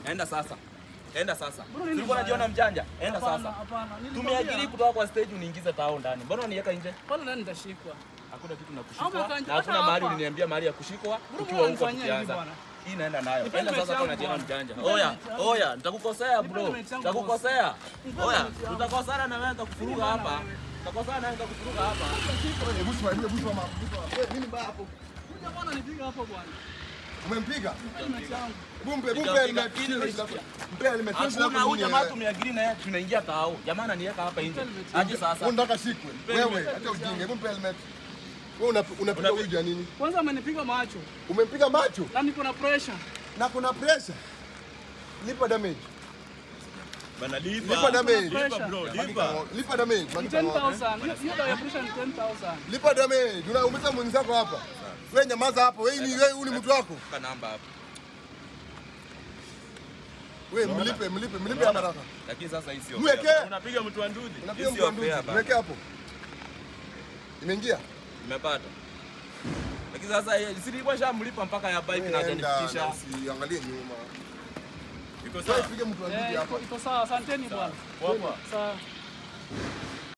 Enda sasa. Enda sasa. Bro, nini Ulikuwa mbaya? unajiona mjanja. Enda Hapana, sasa. hapana. Nilikwambia. Tumeagiri kutoka kwa stage uniingize tao ndani. Mbona unaniweka nje? Pale ndani nitashikwa. Hakuna kitu na Au kushikwa. umekaa nje? Na hakuna Hata mahali hapa. uliniambia mahali ya kushikwa Bro, ukiwa mbona huko unanifanyia hivi tukianza. bwana? Hii naenda nayo. Nipe Enda helmet sasa kama yangu unajiona bwana. mjanja. Nipe Oya, helmet yangu. oya, nitakukosea Nipe bro. helmet yangu, Nitakukosea. Nipe Oya, helmet yangu. tutakosana na wewe nitakufuruga Nipe hapa. wewe. Tutakosana na wewe nitakufuruga hapa. Hebu simama, hebu simama. Wewe nini mbaya hapo? Kuja bwana nipiga hapo bwana. Umempiga? Nipe helmet yangu. Hebu mpe, hebu mpe Nikampiga helmet. ili nisikie. Mpe helmet. Hakuna huyu jamaa tumeagiri naye tunaingia tao. Jamaa ananiweka hapa nje. Aje sasa. Unataka shikwe. Wewe acha ujinga. Hebu mpe helmet. Wewe unapiga huyu ya nini? Kwanza amenipiga macho Umempiga macho na niko na pressure. na kuna pressure. Lipa damage. Bana lipa. Lipa damage. Lipa bro, lipa. Lipa damage. Ni 10,000. Hiyo dawa ya pressure ni 10,000. Lipa damage. Unaumiza mwenzako hapa. Wewe nyamaza hapo. Wewe ni wewe ni mtu wako. Weka namba hapo. Wewe mlipe, mlipe, mlipe haraka. Lakini sasa hii sio. Mweke. fair. Unapiga mtu wa nduthi. Unapiga Hii mtu sio wa nduthi. fair bana. Mweke hapo. Imeingia? Nimepata. Lakini sasa si nilikuwa nishamlipa mpaka ya bike na Wewe enda, hajanifikisha. na Usiangalie nyuma. Iko Wewe sawa. pige mtu wa nduthi Eh, hapa. iko sawa. Asanteni bwana. Poa poa. Sawa.